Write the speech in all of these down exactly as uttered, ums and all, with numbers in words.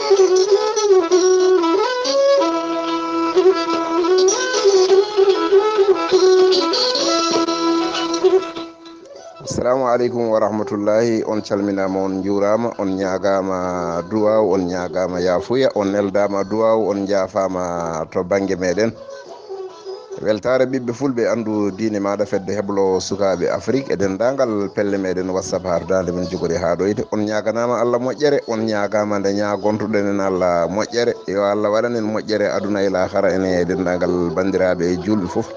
Assalamu aleykum wa rahmatullahi. On calminaama, on njuuraama, on ñaagaama duwaaw, on ñaagaama yaafuya, on neldaama duwaaw, on njaafaama to bannge meɗen. Weltaare ɓiɓɓe fulɓe, anndu diine maaɗa, fedde heblo sukaaɓe Afrik e denndaangal pelle meɗen WhatsApp, hardaande men jogori haa ɗoyde. On ñaaganaama Allah moƴƴere, on ñaagaama nde ñaagontuɗen en Allah moƴƴere. Yo Allah waɗan en moƴƴere aduna e laakara, enen e denndaangal banndiraaɓe e juulɓe fof.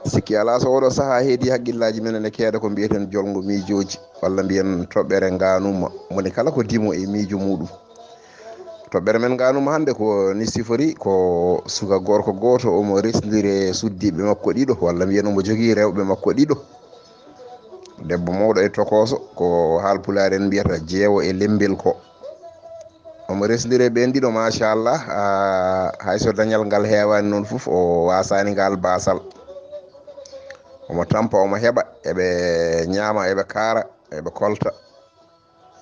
Sikki alaa, so oɗo sahaa heedi, haqqillaaji men ene keeda ko mbiyeten jolngo miijooji, walla mbiyen toɓɓere ngaanuma. Moni kala ko dimo e miijo muuɗum. Toɓɓere men ngaanuma hannde ko ni sifori, ko suka gorko gooto, omo resndiri e suddiiɓe makko ɗiɗo, walla mbiyen omo jogii rewɓe makko ɗiɗo. Debbo mawɗo e tokooso, ko haalpulaar en mbiyata jeewo e lemmbel ko. Omo resndiri e ɓeen ɗiɗo, machallah, ah, hay so dañal ngal heewaani noon fof, o waasaani ngal baasal. Omo tampa, omo heɓa, eɓe ñaama, eɓe kaara, eɓe kolta,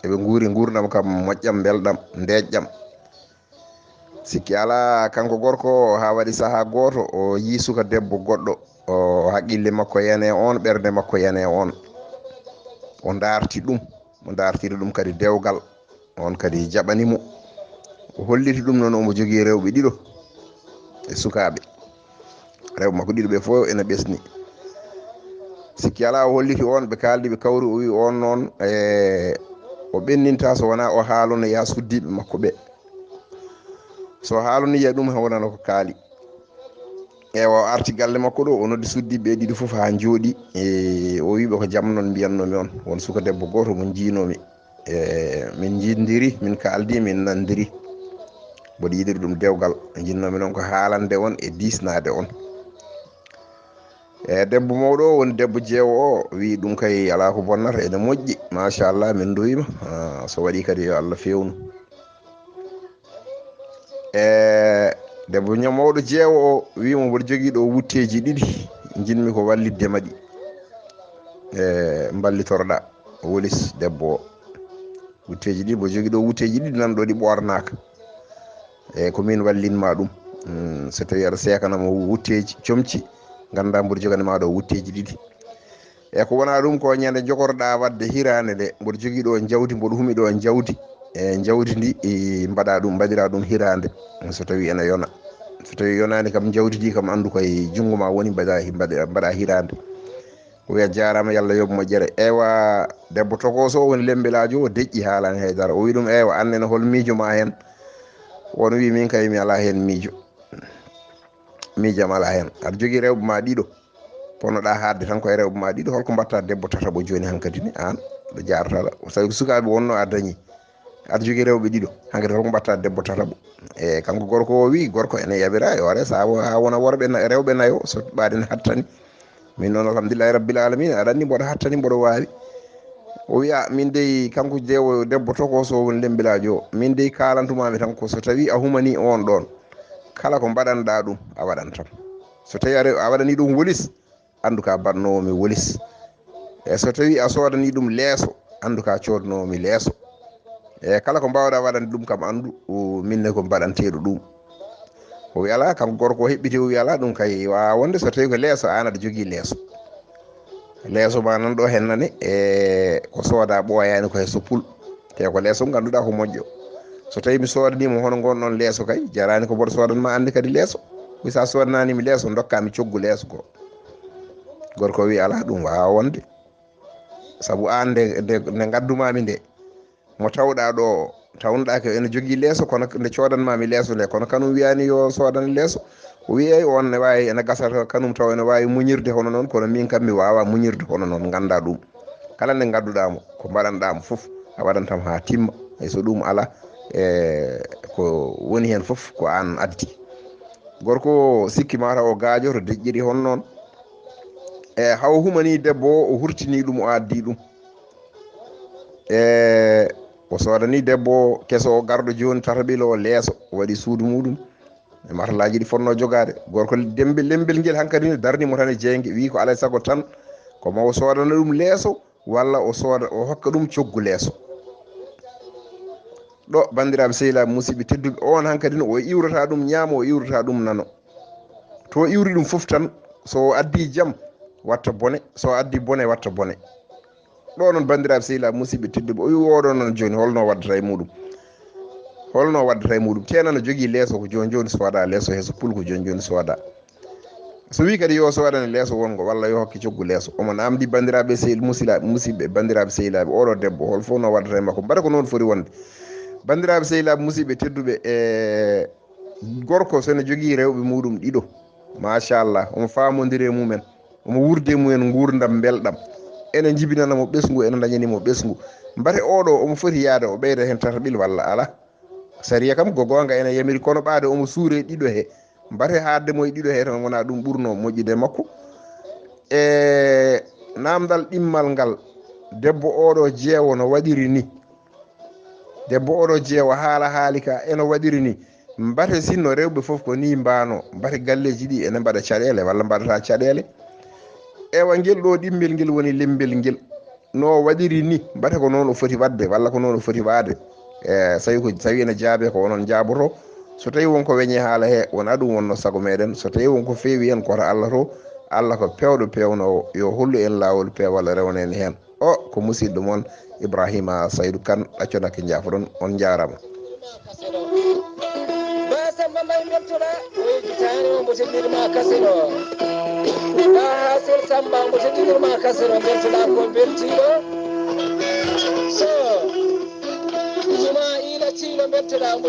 eɓe nguuri nguurndam kam moƴƴam, mbelɗam, ndeeƴƴam. Sikki alaa, kanko gorko o, haa waɗi sahaa gooto, o yii suka debbo goɗɗo, o haqqille makko yani e oon, ɓernde makko yani e oon. O ndaarti ɗum, o ndaartiri ɗum kadi dewgal, oon kadi jaɓani mo. O holliti ɗum noon, omo jogii rewɓe ɗiɗo e sukaaɓe. Rewɓe makko ɗiɗo ɓe fof ene ɓesni. Sikki alaa, o holliti oon, ɓe kaaldi, ɓe kawri, o wi oon noon, e, o ɓenninta so wonaa o haalanoya suddiiɓe makko ɓe. So haalanoya ɗum, wonano ko kaali. Ewa, o arti galle makko ɗo, o noddi suddiiɓe ɓe ɗiɗo fof haa njooɗi. E, o wi ɓe ko jam noon mbiyannoomi on. Won suka debbo gooto mo njiinoomi. E, min njiidiri, min kaaldi, min nanndiri. Mboɗo yiɗiri ɗum dewgal. Njinnoomi noon ko haalande on e diisnaade on. E, debbo mawɗo o, woni debbo jeewo o, wi ɗum kay alaa ko bonnata, ene moƴƴi, machallah, min nduwiima. Ah, so waɗi kadi yo Allah feewnu. E, debbo ña-, mawɗo jeewo o wi mo, mboɗo jogii ɗo wutteeji ɗiɗi, njiɗmi ko wallitde ma ɗi. E, mballitoroɗaa, wolis debbo o. Wutteeji ɗiɗi, mboɗo jogii ɗo wutteeji ɗiɗi, nan ɗo ɗi ɓoornaaka. E, ko min wallinma ɗum. Mm, so tawi aɗa seekana mo wutteeji comci, nganndaa mboɗo jogani ma ɗo wutteeji ɗiɗi. E, ko wona ɗum, ko ñande jogorɗaa waɗde hiraande nde, mboɗo jogii ɗo jawdi, mboɗo humi ɗo jawdi. E, jawdi ndi, e, mbaɗa ɗum, mbaɗira ɗum hiraande. So tawi ene yona. So tawi yonaani kam, jawdi ndi kam, anndu ko e junngo ma woni, mbaɗa, mbaɗa, mbaɗa hiraande. O wiya, jaaraama, Yalla yoɓ moƴƴere. Eywa, debbo tokooso o woni lembelaajo, o deƴƴi, haalaani hay dara. O wi ɗum, eywa, aan nene, hol miijo ma heen? Oon wi, min kay, mi alaa heen miijo. Miijo am alaa heen. Aɗa jogii rewɓe ma ɗiɗo. Ponnoɗaa haaɗde tan ko e rewɓe ma ɗiɗo. Holko mbaɗta debbo tataɓo jooni hankadi ni, aan? Ɗo jaarata ɗo. So tawi ko sukaaɓe wonno a dañi. Aɗa jogii rewɓe ɗiɗo. Hankadi holko mbaɗta debbo tataɓo? E, kanko gorko o wi, gorko ene yaɓira, yo ree, sabu haa wona worɓe na-, rewɓe nayo, so ɓaaden hattani. Min noon, alhamdulillahi rabbil alamina, aɗa anndi mboɗo hattani, mboɗo waawi. O wiya, min dey, kanko jeewo debbo tokooso woni lembelaajo o. Min dey, kaalantumaami tan ko so tawi a humanii oon ɗoon, kala ko mbaɗanɗaa ɗum, a waɗan tan. So tawi a rew-, a waɗanii ɗum wolis, anndu ka baɗnoowo mi wolis. E so tawi a soodanii ɗum leeso, anndu ka coodnoowo mi leeso. E kala ko mbaawɗaa waɗande ɗum kam, anndu, o, min ne ko mbaɗanteeɗo ɗum. O wi alaa, kanko gorko o heɓɓiti, o wi alaa, ɗum kay waawaa wonde, so tawi ko leeso, aan aɗa jogii leeso. Leeso ma nan ɗo heen nane, e ko sooda ɓooyaani ko he suppul. Te ko leeso ngannduɗaa ko moƴƴo. So tawi mi soodanii mo hono ngon ɗon leeso kay, jaraani ko mboɗo soodan ma aan ne kadi leeso. Wi so a soodanaani mi leeso, ndokkaa mi coggu leeso ko. Gorko wi alaa, ɗum waawaa wonde. Sabu aan nde, nde, nde ngaddumaami nde, mo tawɗaa ɗo o, tawnoɗaa ko ene jogii leeso, kono nde coodanmaami leeso nde, kono kanum wiyaani yo soodan leeso. O wiyi, eey, oon ne waawi, ene gasa kanum taw ene waawi muñirde hono noon, kono miin kam mi waawaa muñirde hono noon, nganndaa ɗum. Kala nde ngadduɗaa mo, ko mbaɗanɗaa mo fof, a waɗantam haa timma. Hay so ɗum alaa, e ko woni heen fof ko aan addi. Gorko o sikki mataw o gaajoto, deƴƴiri hono noon. E haw humanii debbo o, o hurtinii ɗum, o addii ɗum. E o soodanii debbo keso o garɗo jooni, tataɓilo o leeso, o waɗi suudu muuɗum. E matalaaji ɗi fotnoo jogaade. Gorko dembe-, lembel ngel hankadi ne darni mo tan e jeynge, wii ko alaa e sago tan ko ma o soodana ɗum leeso, walla o sooda, o hokka ɗum coggu leeso. Ɗo, banndiraaɓe sehilaaɓe musidɓe tedduɓe, on hankadi no o iwrata ɗum ñaamo, o iwrata ɗum nano. To iwri ɗum fof tan, so o addi jam, watta bone, so o addi bone, watta bone. Ɗo noon, banndiraaɓe sehilaaɓe musidɓe tedduɓe, o wi oɗo noon jooni, holno waddata e muɗum? Holno waddata e muɗum? Teenano jogii leeso ko jooni jooni sooda leeso, he so pul ko jooni jooni sooda. So wi kadi yo soodane leeso wongo walla yo hokke coggu leeso, omo namdi banndiraaɓe sehil-, musilaaɓe, musidɓe, banndiraaɓe sehilaaɓe, oɗo debbo, hol fof no waddata e makko? Mbata ko noon foti wonde. Banndiraaɓe sehilaaɓe, musidɓe tedduɓe, e gorko so ne jogii rewɓe muɗum ɗiɗo, machallah, omo faamondiri e mumen, omo wuurdi e mumen nguurndam mbelɗam, ene njibinana mo ɓesngu, ene ndañani mo ɓesngu. Mbate oɗo omo foti yahde o ɓeyda heen tataɓel walla alaa? Sariya kam ko goonga ene yamiri, kono ɓaade omo suure ɗiɗo he, mbate haadde mo e ɗiɗo he tan wonaa ɗum ɓurno moƴƴude e makko. E naamndal ɗimmal ngal, debbo oɗo jeewo no waɗiri ni. Debbo oɗo jeewo haala haali ka eno waɗiri ni. Mbate sinno rewɓe fof ko ni mbaano, mbate galleeji ɗi ene mbaɗa caɗeele walla mbaɗata caɗeele? Ewa, ngel ɗo ɗimmel ngel woni lembel ngel. No waɗiri ni, mbate ko noon o foti waɗde walla ko noon o foti waade? E, so tawi ko, so tawi ene jaabe ko onon njaaboto. So tawi won ko weñe haala he, wona ɗum wonno sago meɗen. So tawi won ko feewi en, koto Allah to, Allah ko peewɗo peewnoowo, yo hollu en laawol peewal rewna en heen. O ko musidɗo mon Ibrahima Saydou Kane, ɗacco nakke njaafoɗon, on njaarama. Ba Samba Mbaye mbeltoɗa, o yejjitaani, omo teddinirma kasino. Ba Hasil Samba, omo teddinirma kasino, mbeltoɗa ko beltiiɗo. So, Ismaila Thilo mbeltoɗa, omo